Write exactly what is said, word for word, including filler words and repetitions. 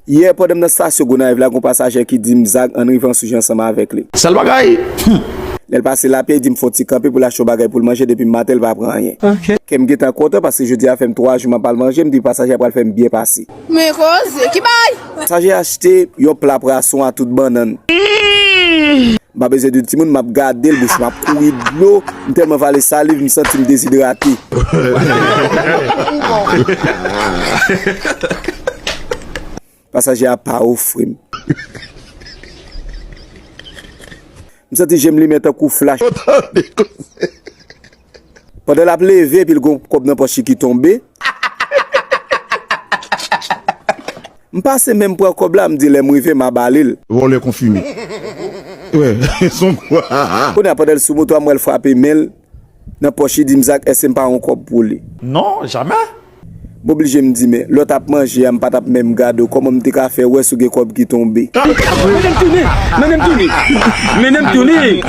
Yè, pandan m nan stasyon Gonayiv la, gon pasajè ki di m, Zak, ann rive an Souji ansanm avèk li. Sèl bagay. Lè l pase lapyè, li di m fò ti kanpe pou l achte yon bagay pou l manje, depi maten l pa pran anyen. Kè m gentan kontan paske jodi a fè m twa jou m ap al manje, m di pasajè a pral fè m byen pase. Men koze, ki bay? Pasajè a achte yon pla pwason a tout bannann. M pa bezwen di timoun, m ap gade l, bouch m ap kouri dlo, m tèlman vale saliv, m santi m dezidrate. Pasajè a pa ofri m. M santi je m limen tankou flach. Pandan l ap leve, epi l gon kòb nan pòch li ki tonbe. M pase menm pran kòb la, m di lè m rive, m a ba li l. Vòlè konfime. Wè, son kwa. Kounye a, pandan l sou moto a, m wè l frape men l nan pòch li, di m, Zak, èske m pa yon kòb pou li? Non, jamè. M oblije m di, men, lè w t ap manje a, m pa t ap menm gade w, kòman m te ka fè wè si w gen kòb ki tonbe? Mennen m tounen! Mennen m tounen! Mennen m tounen!